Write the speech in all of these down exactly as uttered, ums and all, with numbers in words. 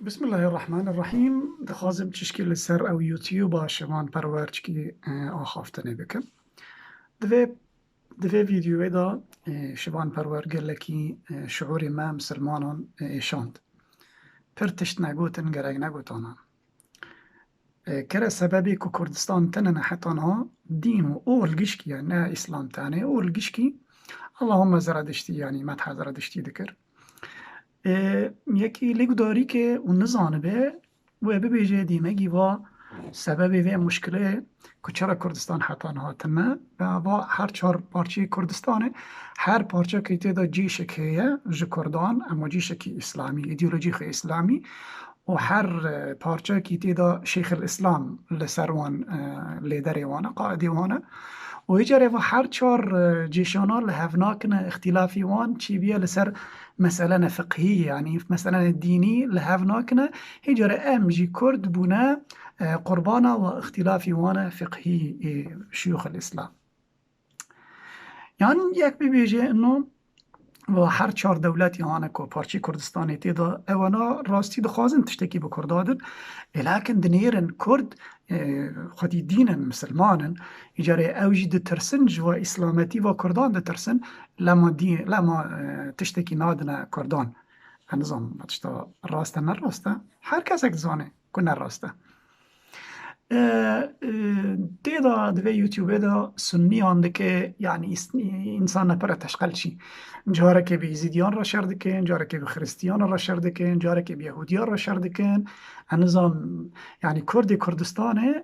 Bismillahirrahmanirrahîm. Dixwazim çişkî li ser ew YouTube-a Şivan Perwer çikî, e, axaftinê bikim. Di vê, di vê vîdeoyê de, e, Şivan Perwer gelekî, e, şiûrê me misilmanan, e, êşand. Pir tişt negotin, gerek negotana. E, kere sebebê ku Kurdistan tune ne heta niha dîn û ol gişkî ye, ne Îslam tenê, ol gişkî Allahümme Zerediştî, yanî metha Zerediştî dikir. E, yekî lê gudarî ke û nizanibe, wê bibêje dîmegî va sebebê vê muşkilê ku çira Kurdistan heta niha tune, ve va her çar parçeyê Kurdistanê her parçekî tê de cîşek heye ji Kurdan, ema cîşekî Îslamî, îdeolojî xwe Îslamî û her, e, parçekî tê de Şêxil Îslam li ser wan, e, lêderê wan e, qaidê wan e. Û hê carê va her çar, e, cêşana li hev nakine, îxtîlafî wan çêbiye li ser meselene fiqhî, yanî meselene dînî li hev nakine. Hê carê em jî Kurd bûne, e, qurbana wa îxtîlafî wan e fiqhî, ê, şuyûxil Îslam. Yan yek bibêje ino, va her çar dewletî hane ku parçeyê Kurdistanê tê de, ewana rastî dixwazin tiştekî bi Kurda din. Ê, lakin dinêrin Kurd, e, xwedî dîn in, misilman in. Îcarê ew jî ditirsin, ji va îslametî va Kurdan ditirsin, lema dî-, lema, e, tiştekî nadine Kurdan. Ez nizanim, tişta rast e, ne rast e. Her kesek dizane ku ne rast e. E, e, tê de, di vê YouTube-ê de sunniyan dike, yanî îs-, însan ne pere teşqel çî. Carekê bi Êzîdiyan re şer dikin, carekê bi Xiristiyan re şer dikin, carekê bi Yehûdiyan re şer dikin. Ez nizam, yanî Kurdê Kurdistanê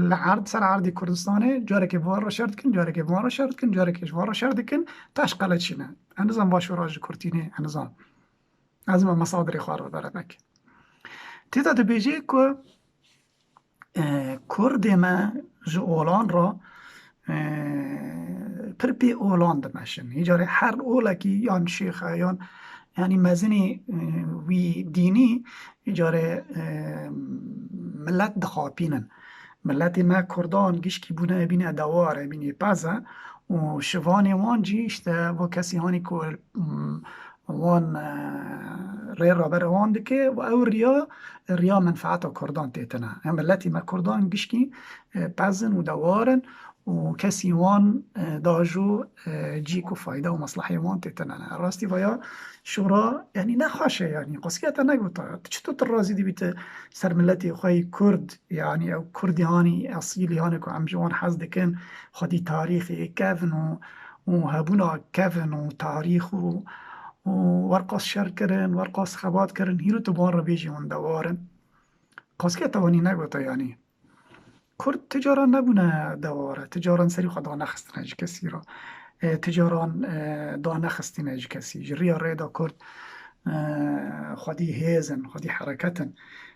li erd, ser erdê Kurdistanê carekê bi wan re şer dikin, carekê bi wan re şer dikin, carekê ji wan re şer dikin. Teşqele çî ne. Ez nizam baş û rast ji kurtînê, ez nizam. Ez me mesadirê xwe re bere veke. Tê de dibêje ku, e, Kurdê me ji olan re, e, pir pê olan dimeşin. Hê carê her olekî yan şêx e, yan, yanî mezinê, e, wî dînî, hê carê, e, millet dixapînin. Milletê me Kurdan gişkî bûne, bîne dewar e, bîne pez e û şivanê wan jî işte bo kesî hanî ku, mm, wan, e, rê rebere wan dike û ew riya, riya menfaeta Kurdan tê tine. Em miletî me Kurdan gişkî, e, pez in û dewar in û kesî wan, e, dajo, e, cî ku fayda û meslehê wan tê tine ne. Rastî vaya şora, yanî nexweş e, yanî qasiyete negota. Tu çito tu razî dibî tu ser miletê xwe yî Kurd, yanî ew Kurdî hanî esîlî hanî ku em ji wan hez dikin, xwedî tarîxê kevn û û hebûna kevn û tarîx û, û werqas şer kirin, werqas xebat kirin, hîro tu bi wan re bêjî hûn dewar in. Qasiyeta wanî negota yanî. Kurd ti caran nebûne dewar e, ti caran serî xwe danexistine ji kesî re. E, ti caran, e, danexistine ji kesî. Ji riya rê de Kurd, e, xwedî hêz in, xwedî hereket in.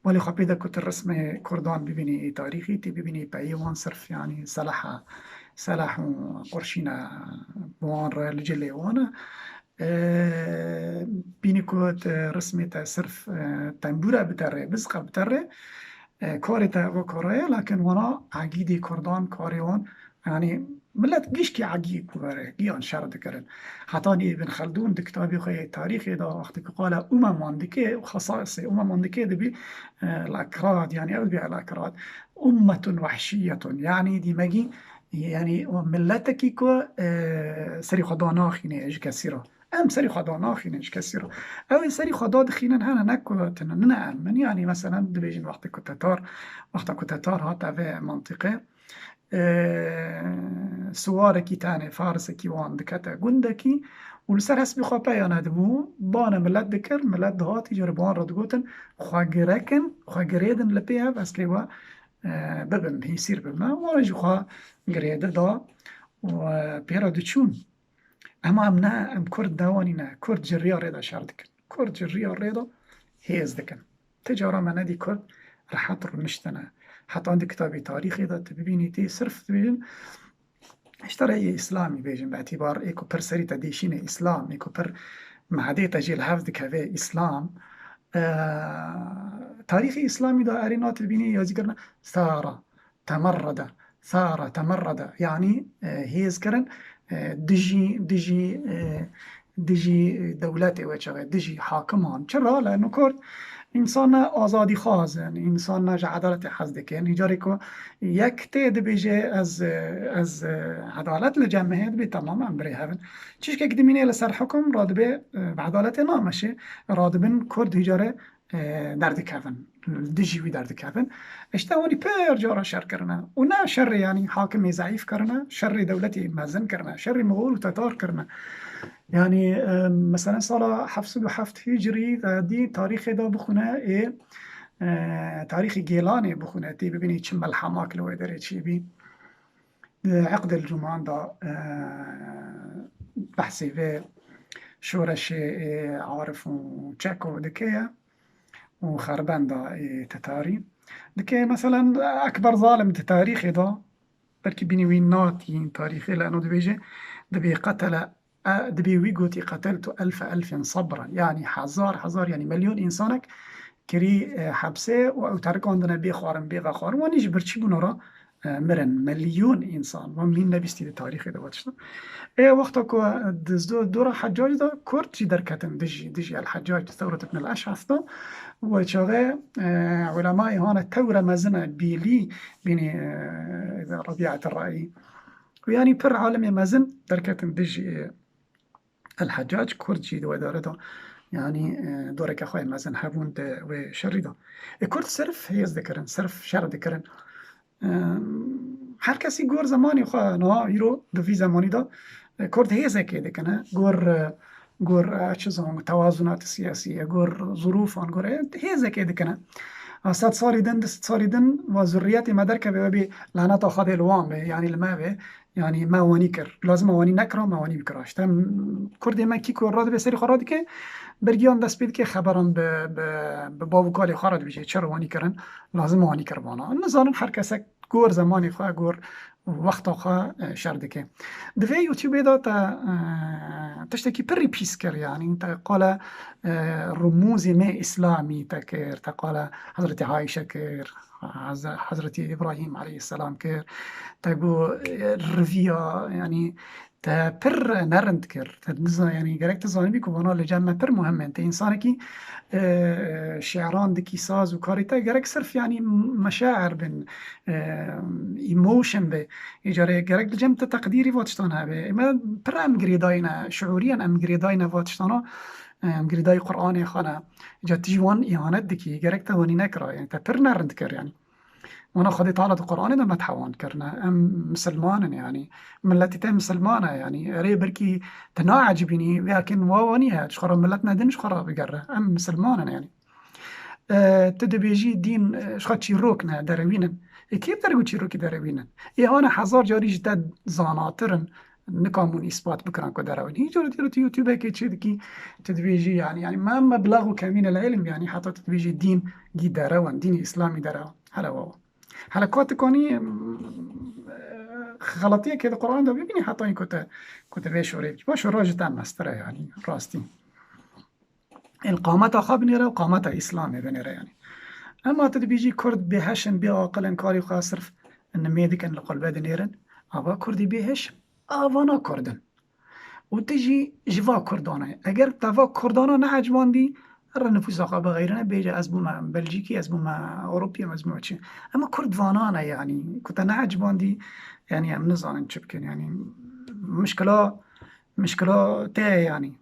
Belê xwe pê de ku tu rismê Kurdan bibînî tarîxî, tê bibînî peyê wan sirf, yanî seleha, selah û qurşîna bi wan re li cilê wan e. E, bînî ku tu rismê te sirf, e, tembûra biterê, bizqa biterê, e, karê te ev kara ye, lakin wana egîdê Kurdan karê wan, yanî milet gişkî egî ku bere, giyan şer dikirin. Heta nî Ibn Xeldûn di kitabê xwe yê tarîxê de wextê ku qala umeman dike û xesaisê umeman dike dibî, e, el-akrad, yanî ew dibî el-akrad. Ummetun wehşiyetun, yanî dîmegî, yanî o miletekî ku, e, serî xwe danaxîne ji kesî re. Em serî xwe danaxînin ji kesî re. Ew ê serî xwe dadixînin hene ne ku tune, ne em. Min yanî meselen dibêjin wextê ku Tetar, wexta ku Tetar hate vê mentiqê, e, siwarekî tenê, farisekî wan dikete gundekî û li ser hespê xwe peya nedibû, bane milet dikir, milet dihat îcar bi wan re digotin, xwe girekin, xwe girêdin li pê ev, ez kê we, e, bibim, hîsîr bibime. Wan jî xwe girêdi da û, e, pê re diçûn. Ema em ne, em Kurd ne wanî ne. Kurd ji riya rê de şer dikin. Kurd ji riya rê de hêz dikin. Ti cara me nedî Kurd rehet rûniştine. Heta di kitabê tarîxê de tu bibînî tê sirf dibêjin, işte reyê Îslamî bêjin, bi etîbar ê ku pir serî te dêşîne Îslam, ê ku pir mehedê te jê li hev dikeve Îslam. Eee, tarîxê Îslamî de erê na tu dibînî yazî kirine sara, temerrede, sara, temerrede. Yanî, e, hêz kirin, e, dijî, dijî, e, dijî dewletê wê çaxê, dijî hakiman. Çira? Leno Kurd, Însan ne azadîxwaz in, însan ne ji edaletê hez dikin. Îcarê ku yek tê dibêje, ez, ez edalet li cem me heye, dibê temam em birê hev in. Çişkek dimîne li ser hikum, radibê, e, bi edaletê nameşe, radibin Kurd hîcarê, e, derdikevin, li dijî wî derdikevin. Îşte hûnî pir cara şer kirine. Û ne şerê, yanî, hakimê zeîf kirine, şerê dewletê mezin kirine, şerê Moxol û Tetar kirine. Yanî, e, meselen sala heft sed û heft Hicrî de dî tarîxê de bixwine, ê, e, tarîxê Gêlanê bixwine, tê bibînî çi melhemak li wê derê çêbî. Di Eqdil Cuman de, e, behsê vê şoreşê, ê, Arif û Çeko dike ye û xerbenda, ê, Tetarî. Dike, meselen, Ekber Zalim di tarîxê de, belkî bînî wî natî tarîxê, li eno dibêje, dibê qetele, e, dibê wî gotî, "Qeteltu elfe elfin sabran." Yanî hezar hezar, yanî milyon însanek kirî, e, hepsê û ew terikandine bê xwarin, bê vexwarin. Wanî ji birçîbûna re, e, mirin. Milyon însan. Wan min nebîstî di tarîxê de, va tişta. Ê wexta ku di zdo-, dora Heccac de Kurd jî derketin dijî, dijî El Heccac, di Thewret Ibn El Eş'as de. Wê çaxê, e, ulemayê hane tewre mezin e, bîlî, bînî, e, Rebi'et Ra'yî. Û yanî pir alimê mezin derketin dijî, e, El Heccac, Kurd jî di wê dare de, yanî, e, doreke xwe yê mezin hebûn di wê şerî de. E, Kurd sirf hêz dikirin, sirf şer dikirin. E, her kesî gor zemanê xwe, niha îro di vî zemanî de, e, Kurd hêzekê dikine, gor, e, gor, e, çi zan, tewazunat siyasî, gor zurûfan, gor, e, hêzekê dikine. A, sed salî din, du sed salî din, va zurriyetê me derkeve, we bê laneta Xwedê li wan be, yanî li me be. Yanî me wanî kir. Lazim e wanî nekira, me wanî bikira. Îşte, m-, Kurdê me kî ku radibê serî xwe radike, bergiyan dest pê dike xeberan bi, bi, bi bav û kalê xwe re dibêje, çi re wanî kirin, lazim e wanî kiribana. Nizanin her kesek gor zemanê xwe, gor wexta xwe, e, şer dike. Di vê YouTubeê de te, e, tiştekî pirî pîs kir, yanî te qala, e, rumûzê me îslamî te kir, te qala Hezretî Ayşe kir, Heze-, Hezretî Îbrahîm aleyhisselam kir. Te got, e, riviya, yanî te pir nerind kir. Te niza-, yanî gerek tu zanibî ku vana li cem me pir muhim in. Te însanekî, e, şi'ran dikî, saz û karê te gerek sirf, yanî, meşair bin, e, emotion be. Îcarê gerek li cem te teqdîrî va tiştan hebe. Me pir em girêdayî ne, şiûriyan em girêdayî ne va tiştana. Em girêdayî Qur'anê xwe ne. Îca tu jî wan îhanet dikî, gerek te wanî nekira, yanî te pir nerind kir, yanî. Wana Xwedê Teala di Qur'anê de methe wan kirine. Em misilman in, yanî. Miletî te misilman e, yanî. Erê, belkî te naecibînî, vê yekên wa wanî heye. Ji xwe re milet nedin, ji xwe re bigere. Em misilman in, yanî. E, tu dibêjî dîn, e, ji xwe çîrok ne, derewîn in. Ê kê bi derg û çîrokî derewîn in? Ê hane hezar carî ji te zanatir in. Nikamûn îspat bikirin ku derew in. Hîn cara dîro tu YouTubeekê çê dikî, tu dibêjî, yanî, yanî me meblex û kemîn el ilm, yanî heta tu dibêjî dîn gî derew in, dînê îslamî derew in. Hele wawa. Hele ka tu kanî, em, xeletiyekê di Qur'anê de bibînî, heta ku te, ku te vê şorê bikî. Baş, şora ji te mestir e, yanî, rastî. Ên qameta xwe binêre û qameta Îslamê binêre, yanî. Ema tu dibêjî Kurd bêheş in, bêaqil in, karê xwe sirf nimê dikin, li qulbe dinêrin. Ava Kurdî bêheş, avana Kurd in. Û tu jî ji va Kurdan e. Eger te va Kurdana neecibandî, re nifûsa xwe bixeyrine, bêje, "Ez bûme Belcîkî, ez bûme Ewropî, ez bûme çi." Ema Kurd vanan e, yanî, ku te neecibandî, yanî, em nizanin çi bikin, yanî, mişkila, mişkila te ye, yanî.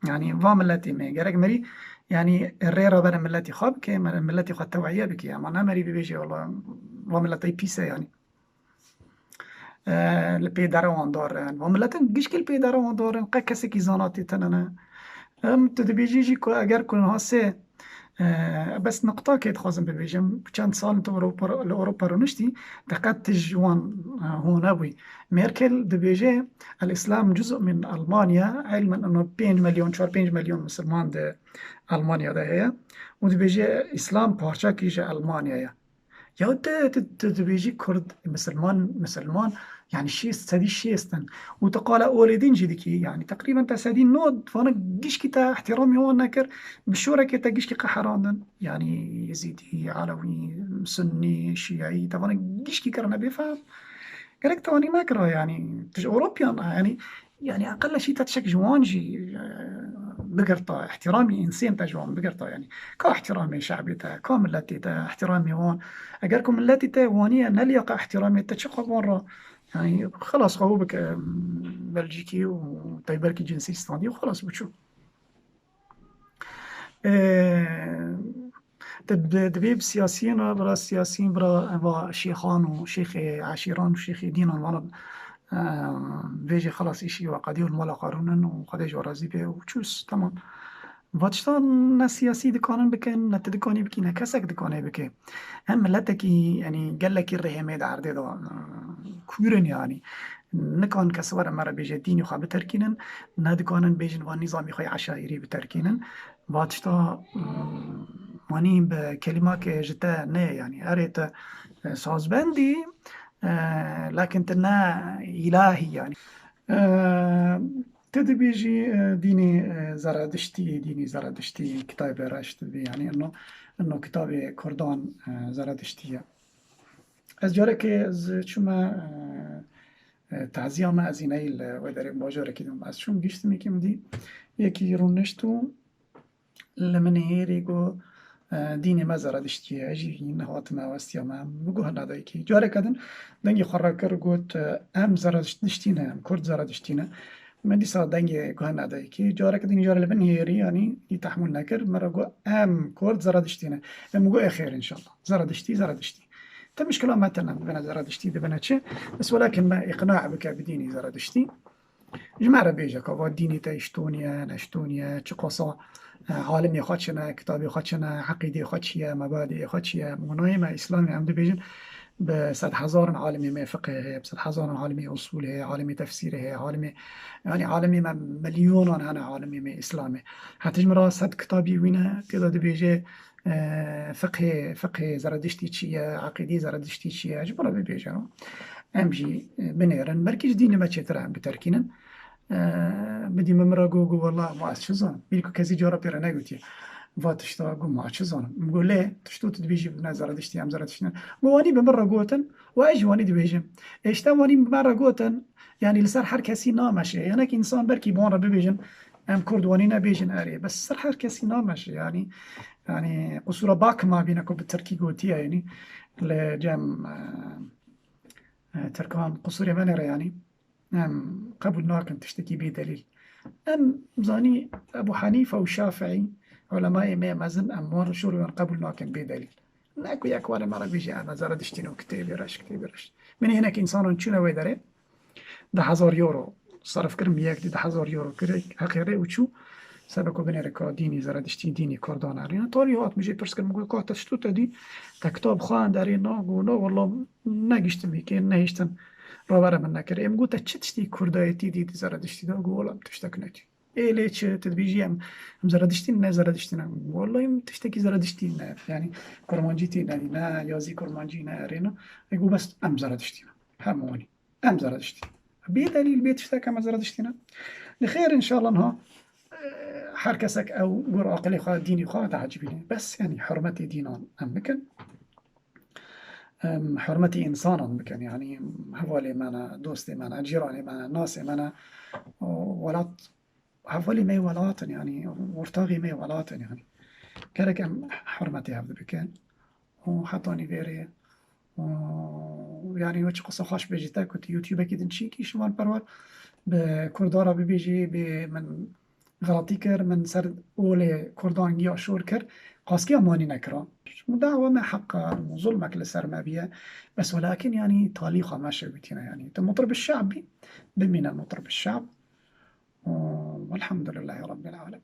Yanî va miletê me gerek merî, yanî rê re bere miletî xwe bike, mere miletî xwe tewiye bike. Ama ne merî bibêje, "Wala va miletê pîs e," yanî. E, li pê derewan dar in. Va miletin gişkî li pê derewan dar in. Qe kesekî zanatî tine ne. Em tu dibêjî jî ku eger ku niha sê E, bes niqtakê dixwazim bibêjim. Çend sal tu Ewropa, li Ewropa rûniştî, te qet tij wan, e, hûn nebûyî. Merkel dibêje, "El-Îslam cuz'u min Almanya", ilmen eno pênc milyon, çar pênc milyon misilman di Almanya de heye. Û dibêje, "Îslam parçekî ji Almanya ye." Ya te, te, te dibêjî Kurd, misilman, misilman, yanî şêst, sedî şêst in. Û tu qala olê din jî dikî, yanî teqrîben te sedî nod, vana gişkî te îhtîramî wan nekir, bi şorekê te gişkî qeherandin. Yanî Yezîdî, Elewî, Sunnî, Şîî, te vana gişkî kirine bêfehm. Gerek te wanî nekira, yanî tu ji Ewropiyan, yanî, yanî eqella şî te tişek ji wan jî, e, bigirta, ihtiramî însên te ji wan bigirta, yanî ka ihtiramê şe'bê te, ka miletê te, ihtiramê wan. Eger ku miletê te waniye, neliyaqa ihtiramê te, çi qe van re, yanî xelas qebûl bike, Belcîkî û teyberkî cinsî standî û xelas biçû. Ee, di, di, divê bi siyasiyên re, bira siyasiyên, bira eva şêxan û şêxê eşîran û şêxê dînan vana, ee, vêjê xelas îşî we qedî û mala qarûnin û Xwedê ji we razî be û çûs, temam. Va tiştan ne siyasî dikanin bikin, ne tu dikanî bikî, ne kesek dikanê bike. Em miletekî, yanî gelekî rihêmê di erdê de, ee, kûr in yanî. Nikan kes were me re bêje dînê xwe biterkînin, ne dikanin bêjin van nîzamî xwe yê eşaîrî biterkînin. Va tişta, mm, wanî bi kelîmakê ji te ne, yanî erê tu, e, sazbendî, e, lakin tu ne îlahî, yanî. E, tu dibêjî, e, dînê, e, Zerediştî, dînê Zerediştî, kitabê reş dibî, yanî ino, ino kitabê Kurdan, e, Zerediştî ye. Ez carekê ez çûme, e, e, taziya me, ez îneyî li wê derê bajarekî de bûm. Ez çûm giştim, yekê min dî, yekî rûnişt û li min hêrî got, e, dînê me Zerediştî ye, ez jî nehatime, westiya me. Min got, hina dayikê. Careke din dengê xwe rakir, got, e, em Zerediştî ne, em Kurd Zerediştî ne. Min dîsa dengê guhena dayikê. Careke din jare li bin hêrî, yanî, î tehmûl nekir. Min re got, em Kurd Zerediştî ne. Em got, ê xêr, înşallah. Zerediştî, Zerediştî. Te mişkila me tene dibine Zerediştî, dibine çi? Bes welakin me îqna bike bi dînî Zerediştî. Ji me re bêje ka va dînê te ji to niye, ne ji to niye, çi qasa, e, alimê xwe çi ne, kitabê xwe çi ne, eqîdê xwe çi ye, mebadê xwe çi ye. Wanayê me Îslamê em dibêjin, bi sedhezaran alimê me fiqhê heye, bi sedhezaran alimê usulê heye, alimê tefsîrê heye, alimê, yanî alimê me milyonan hene alimê me Îslamê. Heta ji min re sed kitabî wî ne, tê de dibêje, e, fiqhê, fiqhê Zerediştî çi ye, eqîdê Zerediştî çi ye, ji min re bibêje. Em jî, e, binêrin, belkî ji dînê me çêtir e em biterkînin. E, min dî min re got, got, wela, ma ez çi zanim? Bîrî ku kesî cara pê re negotiye. Va tişta got, ma ez çi zanim? Min got, lê tişto tu dibêjî bi ne Zerediştî, em Zerediştî ne. Got, wanî bi min re gotin, û ez jî wanî dibêjim. Ê, işte wanî bi me re gotin, yanî li ser her kesî nameşe. Yanek însan belkî bi wan re bibêjin, em Kurd wanî nebêjin erê. Bes ser her kesî nameşe, yanî, yanî qusura bak ma bîne ku bi tirkî gotiye, yanî li cem, e, e, tirkan qusurê me nêre, yanî. Em qebûl nakin tiştekî bê delîl. Em zanî Ebu Henîfe û Şafîî, ulemayê me mezin, em wan şorê wan qebûl nakin bê delîl. Ne ku yek were me re bêje, em Zerediştî ne û kitêbê reş, kitêbê reş. Min hinek însanan çûne wê derê, deh hezar euro serf kirin, yek dî deh hezar euro kir, heqê rê û çû. Sebe ku binêre ka dînî Zerediştî, dînî Kurdan e. Rîna tarî hat, min jê pirs kir, min got, ka te çito te dî, te kitab xwend erê? Na, got, na, wela negiştim hîkê, nehiştin. Ravere min nekir. Ê, min got, te çi tiştî Kurdayetî dî di Zerediştî de? Got, wela min tiştek nedî. Ê, lê çi? Tu dibêjî em, em Zerediştî ne, Zerediştî ne. Wela em tiştekî Zerediştî ne. Yanî Kurmancî tê ne, ne yazî Kurmancî ne, erê ne. Ê, got, bes em Zerediştî ne. Hemû wanî. Em Zerediştî. Bê delîl, bê tiştek em Zerediştî ne. Li xêr, înşallah niha, e, her kesek ew gor aqilê xwe, dînê xwe dihecibîne. Bes, yanî, hurmetê dînan em bikin. Em, hurmetê însanan bikin. Yanî, hevalê me ne, dostê me ne, cîranê me ne, nasê me ne. O welat, hevalê me welat in, yanî, ortaxê me welat in, yanî. Gerek em hurmetê hev bikin. Û heta nîvêrê, û, yanî, we çi qisa xweş bêjî te ku tu YouTubeekî din çîkî şivan perwer, bi Kurda re bibêjî, bê min xeletî kir, min ser olê Kurdan giya şor kir, qaskiya manî nekira. Ji dawa me heq e, û zulmek li ser me biye. Bes welakin, yanî, talî xwe me şewitîne, yanî. Tu mutrib şe'b bî, bimîne mutrib şe'b. Û, welhamdulillahî Rabbil alemin.